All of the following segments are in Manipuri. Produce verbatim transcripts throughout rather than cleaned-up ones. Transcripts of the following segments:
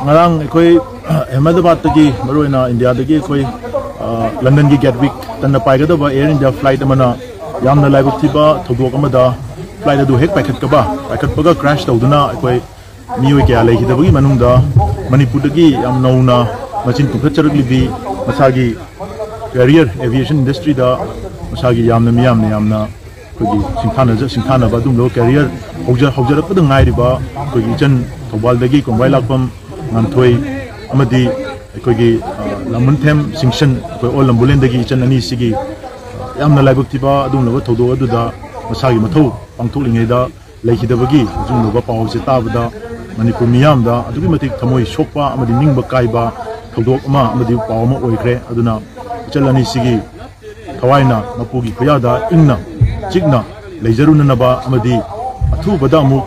ꯉꯔꯥꯡ ꯑꯩꯈꯣꯏ ꯑꯍꯃꯗꯥꯕꯥꯗꯇꯒꯤ, ꯃꯔꯨꯑꯣꯏꯅ ꯏꯟꯗꯤꯌꯥꯗꯒꯤ ꯑꯩꯈꯣꯏ, ꯑ, ꯂꯟꯗꯟꯒꯤ ꯒꯦꯠꯋꯤꯛ ꯇꯝꯅ ꯄꯥꯏꯒꯗꯕ ꯑꯦꯌꯔ ꯏꯟꯗꯤꯌꯥ ꯐ꯭ꯂꯥꯏꯠ ꯑꯃꯅ ꯌꯥꯝꯅ ꯂꯥꯏꯕꯛ ꯊꯤꯕ ꯊꯧꯗꯣꯛ ꯑꯃꯗ ꯐ꯭ꯂꯥꯏꯠ ꯑꯗꯨ ꯍꯦꯛ ꯄꯥꯏꯈꯠꯀꯕ, ꯄꯥꯏꯈꯠꯄꯒ ꯀ꯭ꯔꯦꯁ ꯇꯧꯗꯨꯅ ꯑꯩꯈꯣꯏ ꯃꯤꯑꯣꯏ ꯀꯌꯥ ꯂꯩꯈꯤꯗꯕꯒꯤ ꯃꯅꯨꯡꯗ ꯃꯅꯤꯄꯨꯔꯗꯒꯤ ꯌꯥꯝ ꯅꯧꯅ ꯃꯆꯤꯟ ꯇꯨꯝꯈꯠꯆꯔꯛꯂꯤꯕꯤ ꯃꯁꯥꯒꯤ ꯀꯦꯔꯤꯌꯔ ꯑꯦꯚꯤꯌꯦꯁꯟ ꯏꯟꯗꯁꯇ꯭ꯔꯤꯗ ꯃꯁꯥꯒꯤ ꯌꯥꯝꯅ ꯃꯤꯌꯥꯝꯅ ꯌꯥꯝꯅ ꯑꯩꯈꯣꯏꯒꯤ ꯁꯤꯡꯊꯥꯅꯖ-, ꯁꯤꯡꯊꯥꯅꯕ ꯑꯗꯨꯒꯨꯝꯂꯕ ꯀꯦꯔꯤꯌꯔ ꯍꯧꯖ-, ꯍꯧꯖꯔꯛꯄꯗ ꯉꯥꯏꯔꯤꯕ ꯑꯩꯈꯣꯏꯒꯤ ꯏꯆꯟ ꯊꯧꯕꯥꯜꯗꯒꯤ ꯀꯣꯡꯕ꯭ꯔꯥꯏ ꯂꯥꯛꯄꯝ ꯉꯥꯟꯊꯣꯏ ꯑꯃꯗꯤ ꯑꯩꯈꯣꯏꯒꯤ, ꯑ, ꯂꯥꯡꯃꯟꯊꯦꯝ ꯁꯤꯡꯁꯟ, ꯑꯩꯈꯣꯏ ꯑꯣꯜ ꯂꯝꯕꯨꯂꯦꯟꯗꯒꯤ ꯏꯆꯟ ꯑꯅꯤꯁꯤꯒꯤ, ꯑ, ꯌꯥꯝꯅ ꯂꯥꯏꯕꯛ ꯊꯤꯕ ꯑꯗꯨꯒꯨꯝꯂꯕ ꯊꯧꯗꯣꯛ ꯑꯗꯨꯗ ꯃꯁꯥꯒꯤ ꯃꯊꯧ ꯄꯥꯡꯊꯣꯛꯂꯤꯉꯩꯗ ꯂꯩꯈꯤꯗꯕꯒꯤ ꯑꯆꯨꯝꯕ ꯄꯥꯎ ꯑꯁꯤ ꯇꯥꯕꯗ ꯃꯅꯤꯄꯨꯔ ꯃꯤꯌꯥꯝꯗ ꯑꯗꯨꯛꯀꯤ ꯃꯇꯤꯛ ꯊꯃꯣꯏ ꯁꯣꯛꯄ ꯑꯃꯗꯤ ꯅꯤꯡꯕ ꯀꯥꯏꯕ ꯊꯧꯗꯣꯛ ꯑꯃ ꯑꯃꯗꯤ ꯄꯥꯎ ꯑꯃ ꯑꯣꯏꯈ꯭ꯔꯦ꯫ ꯑꯗꯨꯅ ꯏꯆꯜ ꯑꯅꯤꯁꯤꯒꯤ ꯊꯋꯥꯏꯅ ꯃꯄꯨꯒꯤ ꯈꯨꯌꯥꯗ ꯏꯪꯅ ꯆꯤꯛꯅ ꯂꯩꯖꯔꯨꯅꯅꯕ ꯑꯃꯗꯤ ꯑꯊꯨꯕꯗ ꯑꯃꯨꯛ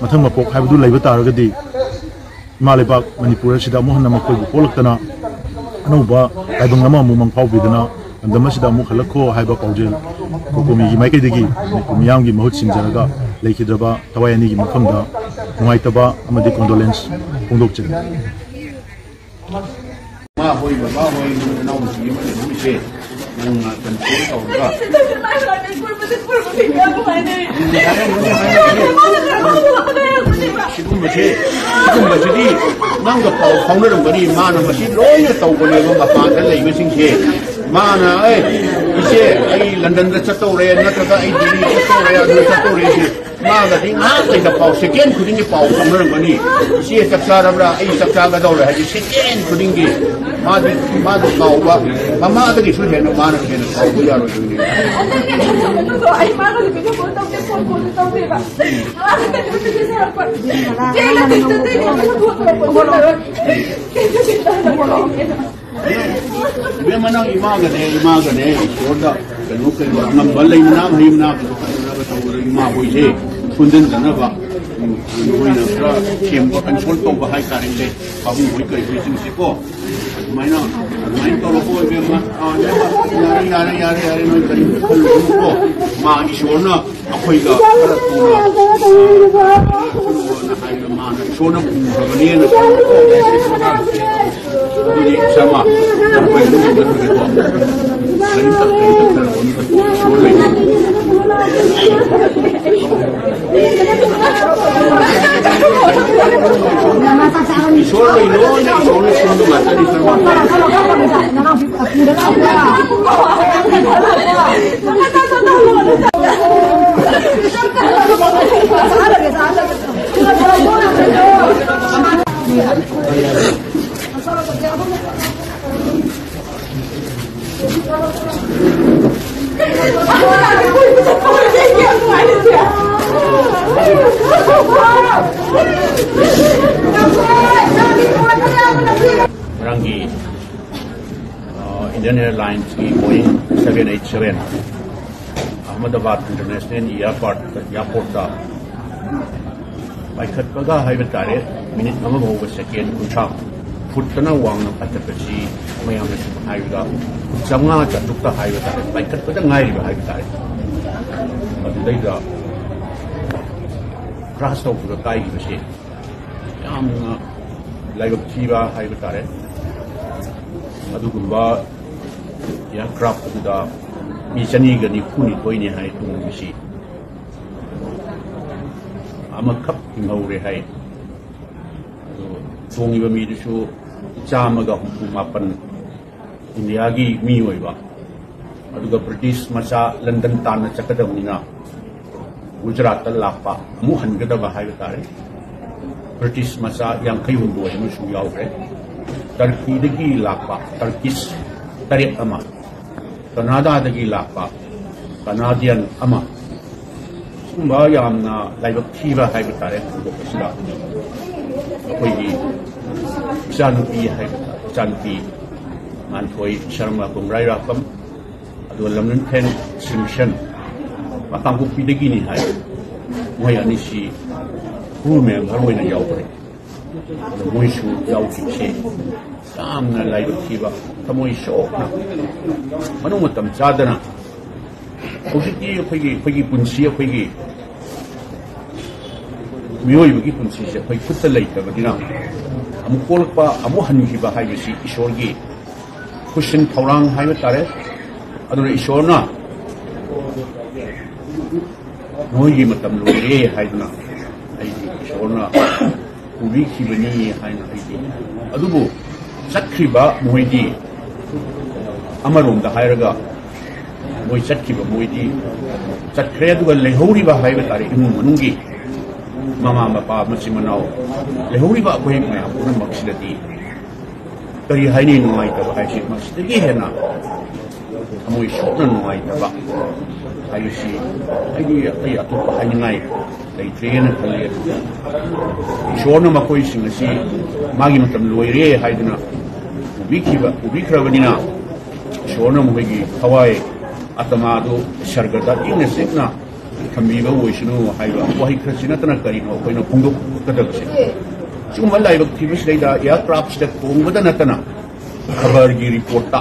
ꯃꯊꯪ ꯃꯄꯣꯛ ꯍꯥꯏꯕꯗꯨ ꯂꯩꯕ ꯇꯥꯔꯒꯗꯤ ꯏꯃꯥ ꯂꯩꯕꯥꯛ ꯃꯅꯤꯄꯨꯔ ꯑꯁꯤꯗ ꯑꯃꯨꯛ ꯍꯟꯅ ꯃꯈꯣꯏꯕꯨ ꯄꯣꯛꯂꯛꯇꯅ ꯑꯅꯧꯕ ꯇꯥꯏꯕꯪ ꯑꯃ ꯑꯃꯨꯛ ꯃꯪꯐꯥꯎꯕꯤꯗꯅ ꯂꯝꯗꯝ ꯑꯁꯤꯗ ꯑꯃꯨꯛ ꯍꯜꯂꯛꯈꯣ ꯍꯥꯏꯕ ꯄꯥꯎꯖꯦꯜ ꯀꯣꯀꯣꯃꯤꯒꯤ ꯃꯥꯏꯀꯩꯗꯒꯤ ꯃꯅꯤꯄꯨꯔ ꯃꯤꯌꯥꯝꯒꯤ ꯃꯍꯨꯠ ꯁꯤꯟꯖꯔꯒ ꯂꯩꯈꯤꯗ꯭ꯔꯕ ꯊꯋꯥꯏ ꯑꯅꯤꯒꯤ ꯃꯐꯝꯗ ꯅꯨꯡꯉꯥꯏꯇꯕ ꯑꯃꯗꯤ ꯀꯣꯟꯗꯣꯂꯦꯟꯁ ꯐꯣꯡꯗꯣꯛꯆꯔꯤ꯫ ꯃꯥ ꯍꯣꯏ, ꯕꯕꯥ ꯍꯣꯏ, ꯏꯅꯥꯎꯅꯨꯄꯤ ꯑꯃ ꯂꯩꯍꯧꯔꯤꯁꯦ, ꯅꯪꯅ ꯀꯟꯇ꯭ꯔꯣꯜ ꯇꯧꯔꯒ꯫ ꯁꯤꯒꯨꯝꯕꯁꯦ, ꯁꯤꯒꯨꯝꯕꯁꯤꯗꯤ ꯅꯪꯒ ꯄꯥꯎ ꯐꯥꯎꯅꯔꯝꯒꯅꯤ꯫ ꯃꯥꯅ ꯃꯁꯤ ꯂꯣꯏꯅ ꯇꯧꯕꯅꯦꯕ, ꯃꯄꯥꯟꯗ ꯂꯩꯕꯁꯤꯡꯁꯦ꯫ ꯃꯥꯅ, "ꯑꯦ, ꯏꯆꯦ, ꯑꯩ ꯂꯟꯗꯟꯗ ꯆꯠꯇꯧꯔꯦ, ꯅꯠꯇ꯭ꯔꯒ ꯑꯩ ꯗꯤꯜꯂꯤ ꯆꯠꯇꯧꯔꯦ, ꯑꯗꯨ ꯆꯠꯇꯧꯔꯦ", ꯁꯤ ꯃꯥꯒꯗꯤ ꯉꯥꯏꯍꯥꯛ ꯂꯩꯇ ꯄꯥꯎ, ꯁꯦꯀꯦꯟ ꯈꯨꯗꯤꯡꯒꯤ ꯄꯥꯎ ꯐꯥꯎꯅꯔꯝꯒꯅꯤ꯫ "ꯏꯆꯦ ꯆꯥꯛ ꯆꯥꯔꯕ꯭ꯔꯥ? ꯑꯩ ꯆꯥꯛ ꯆꯥꯒꯗꯧꯔꯦ" ꯍꯥꯏꯗꯤ ꯁꯦꯀꯦꯟ ꯈꯨꯗꯤꯡꯒꯤ ꯃꯥꯗꯤ, ꯃꯥꯗꯤ ꯀꯥꯎꯕ, ꯃꯃꯥꯗꯒꯤꯁꯨ ꯍꯦꯟꯅ ꯃꯥꯅ ꯍꯦꯟꯅ ꯀꯥꯎꯕ ꯌꯥꯔꯣꯏꯗꯣꯏꯅꯤ꯫ ꯑꯩ ꯃꯥꯒ ꯚꯤꯗꯤꯑꯣ ꯀꯣꯜ ꯇꯧꯗꯦ, ꯐꯣꯟ ꯀꯣꯜꯁꯨ ꯇꯧꯗꯦꯕ꯫ ꯃꯥꯅ ꯀꯩꯅꯣ ꯃꯦꯁꯦꯖ ꯊꯥꯔꯛꯄ꯫ ꯆꯦ, ꯂꯟꯗꯟ ꯆꯠꯇꯣꯏꯅꯦ, ꯑꯩꯉꯣꯟꯗ ꯐꯣꯟ ꯇꯧꯔꯛꯄꯁꯨ ꯇꯧꯔꯛꯇꯦ꯫ ꯏꯕꯦꯝꯃ, ꯅꯪ ꯏꯃꯥꯒꯅꯦ, ꯏꯃꯥꯒꯅꯦ, ꯏꯁꯣꯔꯗ ꯀꯩꯅꯣ, ꯀꯩꯅꯣ, ꯑꯉꯝꯕ ꯂꯩ ꯃꯅꯥ, ꯍꯩ ꯃꯅꯥ, ꯀꯩꯅꯣ, ꯀꯩꯅꯣ ꯇꯧꯔꯒ ꯏꯃꯥ ꯍꯣꯏꯁꯦ ꯁꯣꯟꯖꯤꯟꯗꯅꯕ, ꯎꯝ, ꯃꯣꯏꯅ ꯈꯔ ꯊꯦꯝꯕ, ꯀꯟꯁꯣꯜ ꯇꯧꯕ ꯍꯥꯏꯇꯥꯔꯦꯅꯦ, ꯄꯥꯕꯨꯡ ꯍꯣꯏ ꯀꯔꯤ ꯍꯣꯏꯁꯤꯡꯁꯦꯀꯣ꯫ ꯑꯗꯨꯃꯥꯏꯅ, ꯑꯗꯨꯃꯥꯏꯅ ꯇꯧꯔꯒ, ꯏꯕꯦꯝꯃ, ꯑꯥ, ꯏꯕꯦꯝꯃ, ꯌꯥꯔꯦ, ꯌꯥꯔꯦ, ꯌꯥꯔꯦ, ꯌꯥꯔꯦ, ꯅꯣꯏ ꯀꯔꯤꯝꯇ ꯈꯜꯂꯨꯅꯨꯀꯣ꯫ ꯃꯥ ꯏꯁꯣꯔꯅ ꯑꯩꯈꯣꯏꯒ ꯈꯔ ꯊꯨꯅ, ꯑꯥ, ꯍꯥꯏꯕ ꯃꯥ ꯏꯁꯣꯔꯅ ꯄꯨꯈ꯭ꯔꯕꯅꯦꯅ ꯑꯗꯨꯗꯤ ꯆꯥꯝꯃ ꯌꯥꯡꯈꯩ ꯑꯗꯨꯝ ꯍꯦꯟꯒꯠꯈ꯭ꯔꯦꯀꯣ꯫ ꯀꯔꯤꯝꯇ, ꯀꯔꯤꯝꯇ ꯈꯔ ꯑꯣꯟꯕ ꯏꯁꯣꯔ ꯂꯩꯇꯦ꯫ ꯏꯁꯣꯔ ꯂꯩ, ꯂꯣꯏꯅ ꯏꯁꯣꯔꯅ ꯁꯤꯟꯕ ꯉꯥꯛꯇꯅꯤ꯫ ꯉꯔꯥꯡꯒꯤ ꯏꯟꯗꯤꯌꯟ ꯑꯦꯌꯔꯂꯥꯏꯟꯁꯀꯤ Boeing seven eight seven Ahmedabad International Airport, ꯏꯌꯥꯔꯄꯣꯔꯠꯇ ꯄꯥꯏꯈꯠꯄꯒ ꯍꯥꯏꯕ ꯇꯥꯔꯦ, ꯃꯤꯅꯤꯠ ꯑꯃ ꯐꯥꯎꯕ ꯁꯦꯀꯦꯟ ꯀꯨꯟꯊ꯭ꯔꯥ ꯐꯨꯠꯇꯅ ꯋꯥꯡꯅ ꯄꯥꯏꯈꯠꯄꯁꯤ ꯃꯌꯥꯝꯅ ꯁꯨꯝ ꯍꯥꯏꯕꯗ ꯐꯨꯠ ꯆꯥꯝꯃꯉꯥ ꯆꯥꯇ꯭ꯔꯨꯛꯇ ꯍꯥꯏꯕ ꯇꯥꯔꯦ, ꯄꯥꯏꯈꯠꯄꯗ ꯉꯥꯏꯔꯤꯕ ꯍꯥꯏꯕ ꯇꯥꯔꯦ꯫ ꯑꯗꯨꯗꯩꯗ ꯀ꯭ꯔꯥꯁ ꯇꯧꯈꯤꯕ, ꯀꯥꯏꯈꯤꯕꯁꯦ ꯌꯥꯝꯅ ꯂꯥꯏꯕꯛ ꯊꯤꯕ ꯍꯥꯏꯕ ꯇꯥꯔꯦ꯫ ꯑꯗꯨꯒꯨꯝꯕ ꯏꯌꯥꯔꯀ꯭ꯔꯥꯐ ꯑꯗꯨꯗ ꯃꯤ ꯆꯅꯤꯒ ꯅꯤꯐꯨ ꯅꯤꯊꯣꯏꯅꯤ ꯍꯥꯏ ꯇꯣꯡꯂꯤꯕꯁꯤ꯫ ꯑꯃꯈꯛ ꯍꯤꯡꯍꯧꯔꯦ ꯍꯥꯏ꯫ ꯑꯗꯨ ꯇꯣꯡꯉꯤꯕ ꯃꯤꯗꯨꯁꯨ ꯆꯥꯝꯃꯒ ꯍꯨꯝꯐꯨ ꯃꯥꯄꯟ ꯏꯟꯗꯤꯌꯥꯒꯤ ꯃꯤ ꯑꯣꯏꯕ, ꯑꯗꯨꯒ ꯕ꯭ꯔꯤꯇꯤꯁ ꯃꯆꯥ ꯂꯟꯗꯟ ꯇꯥꯟꯅ ꯆꯠꯀꯗꯕꯅꯤꯅ ꯒꯨꯖꯔꯥꯠꯇ ꯂꯥꯛꯄ, ꯑꯃꯨꯛ ꯍꯟꯒꯗꯕ ꯍꯥꯏꯕ ꯇꯥꯔꯦ, ꯕ꯭ꯔꯤꯇꯤꯁ ꯃꯆꯥ ꯌꯥꯡꯈꯩ ꯍꯨꯝꯗꯣꯏ ꯑꯃꯁꯨ ꯌꯥꯎꯈ꯭ꯔꯦ꯫ ꯇꯔꯀꯤꯗꯒꯤ ꯂꯥꯛꯄ, ꯇꯔꯀꯤꯁ ꯇꯔꯦꯠ ꯑꯃ, ꯀꯅꯥꯗꯥꯗꯒꯤ ꯂꯥꯛꯄ ꯀꯅꯥꯗꯤꯌꯟ ꯑꯃ, ꯁꯤꯒꯨꯝꯕ ꯌꯥꯝꯅ ꯂꯥꯏꯕꯛ ꯊꯤꯕ ꯍꯥꯏꯕ ꯇꯥꯔꯦ꯫ ꯊꯧꯗꯣꯛ ꯑꯁꯤꯗ ꯑꯩꯈꯣꯏꯒꯤ ꯏꯆꯥꯅꯨꯄꯤ ꯍꯥꯏꯕ ꯇꯥꯔꯦ, ꯏꯆꯥꯅꯨꯄꯤ ꯉꯥꯟꯊꯣꯏ ꯁꯔꯃ ꯀꯨꯝꯔꯥꯏꯔꯥꯛꯄꯝ, ꯑꯗꯨꯒ ꯂꯝꯅꯤꯡꯊꯦꯟ ꯁꯤꯝꯁꯟ, ꯃꯈꯥ ꯀꯥꯡꯄꯣꯛꯄꯤꯗꯒꯤꯅꯤ ꯍꯥꯏ꯫ ꯃꯣꯏ ꯑꯅꯤꯁꯤ ꯀ꯭ꯔꯨ ꯃꯦꯝꯕꯔ ꯑꯣꯏꯅ ꯌꯥꯎꯈ꯭ꯔꯦ꯫ ꯑꯗꯣ ꯃꯣꯏꯁꯨ ꯌꯥꯎꯈꯤꯕꯁꯦ ꯌꯥꯝꯅ ꯂꯥꯏꯕꯛ ꯊꯤꯕ, ꯊꯃꯣꯏ ꯁꯣꯛꯅ, ꯃꯅꯨꯡ ꯃꯇꯝ ꯆꯥꯗꯅ ꯍꯧꯖꯤꯛꯇꯤ ꯑꯩꯈꯣꯏꯒꯤ, ꯑꯩꯈꯣꯏꯒꯤ ꯄꯨꯟꯁꯤ, ꯑꯩꯈꯣꯏꯒꯤ ꯃꯤꯑꯣꯏꯕꯒꯤ ꯄꯨꯟꯁꯤꯁꯦ ꯑꯩꯈꯣꯏ ꯈꯨꯠꯇ ꯂꯩꯇꯕꯅꯤꯅ, ꯑꯃꯨꯛ ꯄꯣꯛꯂꯛꯄ, ꯑꯃꯨꯛ ꯍꯟꯈꯤꯕ ꯍꯥꯏꯕꯁꯤ ꯏꯁꯣꯔꯒꯤ ꯈꯨꯠꯁꯤꯟ ꯊꯧꯔꯥꯡ ꯍꯥꯏꯕ ꯇꯥꯔꯦ꯫ ꯑꯗꯨꯅ ꯏꯁꯣꯔꯅ "ꯅꯣꯏꯒꯤ ꯃꯇꯝ ꯂꯣꯏꯔꯦ" ꯍꯥꯏꯗꯨꯅ ꯑꯩꯗꯤ ꯏꯁꯣꯔꯅ ꯄꯨꯕꯤꯈꯤꯕꯅꯤ ꯍꯥꯏꯅ ꯑꯩꯗꯤ꯫ ꯑꯗꯨꯕꯨ ꯆꯠꯈ꯭ꯔꯤꯕ ꯃꯣꯏꯗꯤ, ꯑꯃꯔꯣꯝꯗ ꯍꯥꯏꯔꯒ, ꯃꯣꯏ ꯆꯠꯈꯤꯕ ꯃꯣꯏꯗꯤ ꯆꯠꯈ꯭ꯔꯦ, ꯑꯗꯨꯒ ꯂꯩꯍꯧꯔꯤꯕ ꯍꯥꯏꯕ ꯇꯥꯔꯦ, ꯏꯃꯨꯡ ꯃꯅꯨꯡꯒꯤ ꯃꯃꯥ ꯃꯄꯥ, ꯃꯆꯤꯟ ꯃꯅꯥꯎ, ꯂꯩꯍꯧꯔꯤꯕ ꯑꯩꯈꯣꯏ ꯃꯌꯥꯝ ꯄꯨꯝꯅꯃꯛꯁꯤꯗꯗꯤ ꯀꯔꯤ ꯍꯥꯏꯅꯤ, ꯅꯨꯡꯉꯥꯏꯇꯕ ꯍꯥꯏꯁꯦ ꯃꯁꯤꯗꯒꯤ ꯍꯦꯟꯅ ꯊꯃꯣꯏ ꯁꯣꯛꯅ ꯅꯨꯡꯉꯥꯏꯇꯕ ꯍꯥꯏꯕꯁꯤ ꯑꯩꯗꯤ ꯑꯇꯩ ꯑꯇꯣꯞꯄ ꯍꯥꯏꯅꯤꯡꯉꯥꯏ ꯂꯩꯇ꯭ꯔꯦꯅ ꯈꯜꯂꯤ꯫ ꯑꯗꯨꯕꯨ ꯏꯁꯣꯔꯅ ꯃꯈꯣꯏꯁꯤꯡ ꯑꯁꯤ ꯃꯥꯒꯤ ꯃꯇꯝ ꯂꯣꯏꯔꯦ ꯍꯥꯏꯗꯨꯅ ꯄꯨꯕꯤꯈꯤꯕ, ꯄꯨꯕꯤꯈ꯭ꯔꯕꯅꯤꯅ, ꯏꯁꯣꯔꯅ ꯃꯈꯣꯏꯒꯤ ꯊꯋꯥꯏ, ꯑꯇꯃꯥꯗꯨ ꯁꯔꯒꯗ ꯏꯪꯅ ꯆꯤꯛꯅ ꯊꯝꯕꯤꯕ ꯑꯣꯏꯁꯅꯨ ꯍꯥꯏꯕ ꯋꯥꯍꯩ ꯈꯔꯁꯤ ꯅꯠꯇꯅ ꯀꯔꯤꯅꯣ ꯑꯩꯈꯣꯏꯅ ꯐꯣꯡꯗꯣꯛꯀꯗꯕꯁꯦ? ꯁꯤꯒꯨꯝꯕ ꯂꯥꯏꯕꯛ ꯊꯤꯕꯁꯤꯗꯩꯗ ꯑꯦꯌꯥꯔꯀ꯭ꯔꯥꯐꯁꯤꯗ ꯇꯣꯡꯕꯗ ꯅꯠꯇꯅ, ꯈꯕꯔꯒꯤ ꯔꯤꯄꯣꯔꯠꯇ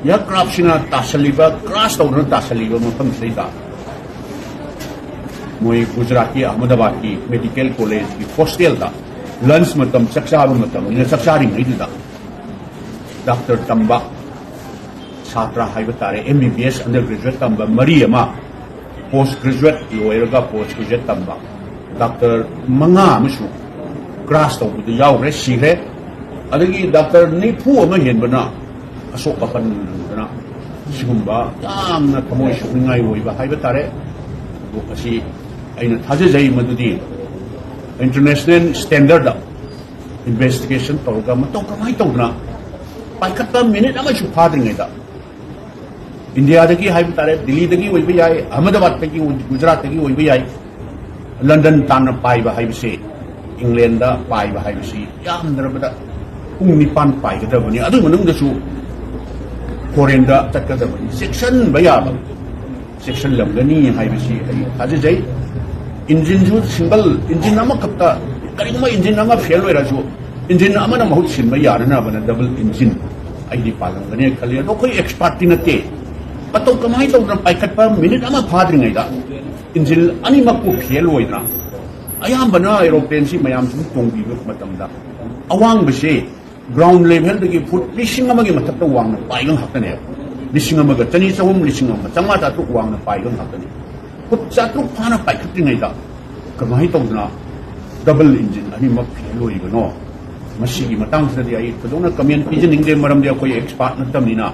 ꯑꯦꯌꯥꯔꯀ꯭ꯔꯥꯐꯁꯤꯅ ꯇꯥꯁꯜꯂꯤꯕ, ꯀ꯭ꯔꯥꯁ ꯇꯧꯗꯨꯅ ꯇꯥꯁꯜꯂꯤꯕ ꯃꯐꯝꯁꯤꯗꯩꯗ ꯃꯣꯏ ꯒꯨꯖꯔꯥꯠꯀꯤ ꯑꯍꯃꯗꯥꯕꯥꯗꯀꯤ ꯃꯦꯗꯤꯀꯦꯜ ꯀꯣꯂꯦꯖꯀꯤ ꯍꯣꯁꯇꯦꯜꯗ ꯂꯟꯁ ꯃꯇꯝ, ꯆꯥꯛ ꯆꯥꯕ ꯃꯇꯝꯅꯤꯅ, ꯆꯥꯛ ꯆꯥꯔꯤꯉꯩꯗꯨꯗ ꯗꯥꯛꯇꯔ ꯇꯝꯕ ꯁꯥꯇ꯭ꯔ ꯍꯥꯏꯕ ꯇꯥꯔꯦ, ꯑꯦꯝ ꯕꯤ ꯕꯤ ꯑꯦꯁ ꯑꯟꯗꯔ ꯒ꯭ꯔꯦꯖꯨꯋꯦꯠ ꯇꯝꯕ ꯃꯔꯤ ꯑꯃ, ꯄꯣꯁ ꯒ꯭ꯔꯦꯖꯨꯋꯦꯠ ꯂꯣꯏꯔꯒ ꯄꯣꯁ ꯒ꯭ꯔꯦꯖꯨꯋꯦꯠ ꯇꯝꯕ ꯗꯥꯛꯇꯔ ꯃꯉꯥ ꯑꯃꯁꯨ ꯀ꯭ꯔꯥꯁ ꯇꯧꯕꯗ ꯌꯥꯎꯈ꯭ꯔꯦ, ꯁꯤꯈ꯭ꯔꯦ꯫ ꯑꯗꯒꯤ ꯗꯥꯛꯇꯔ ꯅꯤꯐꯨ ꯑꯃ ꯍꯦꯟꯕꯅ ꯑꯁꯣꯛ ꯑꯄꯟꯗꯅ, ꯁꯤꯒꯨꯝꯕ ꯌꯥꯝꯅ ꯊꯃꯣꯏ ꯁꯣꯛꯅꯤꯡꯉꯥꯏ ꯑꯣꯏꯕ ꯍꯥꯏꯕ ꯇꯥꯔꯦ꯫ ꯑꯗꯣ ꯃꯁꯤ ꯑꯩꯅ ꯊꯥꯖꯖꯩ ꯃꯗꯨꯗꯤ ꯏꯟꯇꯔꯅꯦꯁꯅꯦꯜ ꯁ꯭ꯇꯦꯟꯗꯔꯗ ꯏꯟꯚꯦꯁꯇꯤꯒꯦꯁꯟ ꯇꯧꯔꯒ ꯃꯇꯧ ꯀꯃꯥꯏꯅ ꯇꯧꯗꯅ ꯄꯥꯏꯈꯠꯄ ꯃꯤꯅꯤꯠ ꯑꯃꯁꯨ ꯐꯥꯗ꯭ꯔꯤꯉꯩꯗ, ꯏꯟꯗꯤꯌꯥꯗꯒꯤ ꯍꯥꯏꯕ ꯇꯥꯔꯦ, ꯗꯤꯜꯂꯤꯗꯒꯤ ꯑꯣꯏꯕ ꯌꯥꯏ, ꯑꯍꯃꯗꯥꯕꯥꯗꯇꯒꯤ ꯑꯣꯏ-, ꯒꯨꯖꯔꯥꯠꯇꯒꯤ ꯑꯣꯏꯕ ꯌꯥꯏ, ꯂꯟꯗꯟ ꯇꯥꯟꯅ ꯄꯥꯏꯕ ꯍꯥꯏꯕꯁꯤ, ꯏꯪꯂꯦꯟꯗ ꯄꯥꯏꯕ ꯍꯥꯏꯕꯁꯤ ꯌꯥꯝꯗ꯭ꯔꯕꯗ ꯄꯨꯡ ꯅꯤꯄꯥꯟ ꯄꯥꯏꯒꯗꯕꯅꯤ꯫ ꯑꯗꯨꯒꯤ ꯃꯅꯨꯡꯗꯁꯨ ꯐꯣꯔꯦꯟꯗ ꯆꯠꯀꯗꯕꯅꯤ꯫ ꯆꯦꯛꯁꯤꯟꯕ ꯌꯥꯕ ꯆꯦꯛꯁꯤꯜꯂꯝꯒꯅꯤ ꯍꯥꯏꯕꯁꯤ ꯑꯩ ꯊꯥꯖꯖꯩ꯫ ꯏꯟꯖꯤꯟꯁꯨ ꯁꯤꯡꯒꯜ ꯏꯟꯖꯤꯟ ꯑꯃꯈꯛꯇ, ꯀꯔꯤꯒꯨꯝꯕ ꯏꯟꯖꯤꯟ ꯑꯃ ꯐꯦꯜ ꯑꯣꯏꯔꯁꯨ, ꯏꯟꯖꯤꯟ ꯑꯃꯅ ꯃꯍꯨꯠ ꯁꯤꯟꯕ ꯌꯥꯅꯅꯕꯅ ꯗꯕꯜ ꯏꯟꯖꯤꯟ ꯑꯩꯗꯤ ꯄꯥꯜꯂꯝꯒꯅꯤ ꯈꯜꯂꯤ꯫ ꯑꯗꯣ ꯑꯩꯈꯣꯏ ꯑꯦꯛꯁꯄꯥꯔꯠꯇꯤ ꯅꯠꯇꯦ꯫ ꯃꯇꯧ ꯀꯃꯥꯏꯅ ꯇꯧꯗꯅ ꯄꯥꯏꯈꯠꯄ ꯃꯤꯅꯤꯠ ꯑꯃ ꯐꯥꯗ꯭ꯔꯤꯉꯩꯗ ꯏꯟꯖꯤꯟ ꯑꯅꯤꯃꯛꯄꯨ ꯐꯦꯜ ꯑꯣꯏꯗꯅ ꯑꯌꯥꯝꯕꯅ ꯑꯦꯔꯣꯄ꯭ꯂꯦꯟꯁꯤ ꯃꯌꯥꯝ ꯁꯨꯝ ꯇꯣꯡꯕꯤꯕ ꯃꯇꯝꯗ ꯑꯋꯥꯡꯕꯁꯦ ꯒ꯭ꯔꯥꯎꯟ ꯂꯦꯚꯦꯜꯗꯒꯤ ꯐꯨꯠ ꯂꯤꯁꯤꯡ ꯑꯃꯒꯤ ꯃꯊꯛꯇ ꯋꯥꯡꯅ ꯄꯥꯏꯕ ꯉꯥꯛꯇꯅꯦꯕ꯫ ꯂꯤꯁꯤꯡ ꯑꯃꯒ ꯆꯅꯤ ꯆꯍꯨꯝ, ꯂꯤꯁꯤꯡ ꯑꯃ ꯆꯥꯝꯃꯉꯥ ꯆꯥꯇ꯭ꯔꯨꯛ ꯋꯥꯡꯅ ꯄꯥꯏꯕ ꯉꯥꯛꯇꯅꯦ꯫ ꯐꯨꯠ ꯆꯥꯇ꯭ꯔꯨꯛ ꯐꯥꯅ ꯄꯥꯏꯈꯠꯇ꯭ꯔꯤꯉꯩꯗ ꯀꯃꯥꯏꯅ ꯇꯧꯗꯅ ꯗꯕꯜ ꯏꯟꯖꯤꯟ ꯑꯅꯤꯃꯛ ꯐꯦꯜ ꯑꯣꯏꯔꯤꯕꯅꯣ? ꯃꯁꯤꯒꯤ ꯃꯇꯥꯡꯁꯤꯗꯗꯤ ꯑꯩ ꯊꯣꯏꯗꯣꯛꯅ ꯀꯃꯦꯟ ꯄꯤꯖꯅꯤꯡꯗꯦ, ꯃꯔꯝꯗꯤ ꯑꯩꯈꯣꯏ ꯑꯦꯛꯁꯄꯥꯔꯠ ꯅꯠꯇꯕꯅꯤꯅ꯫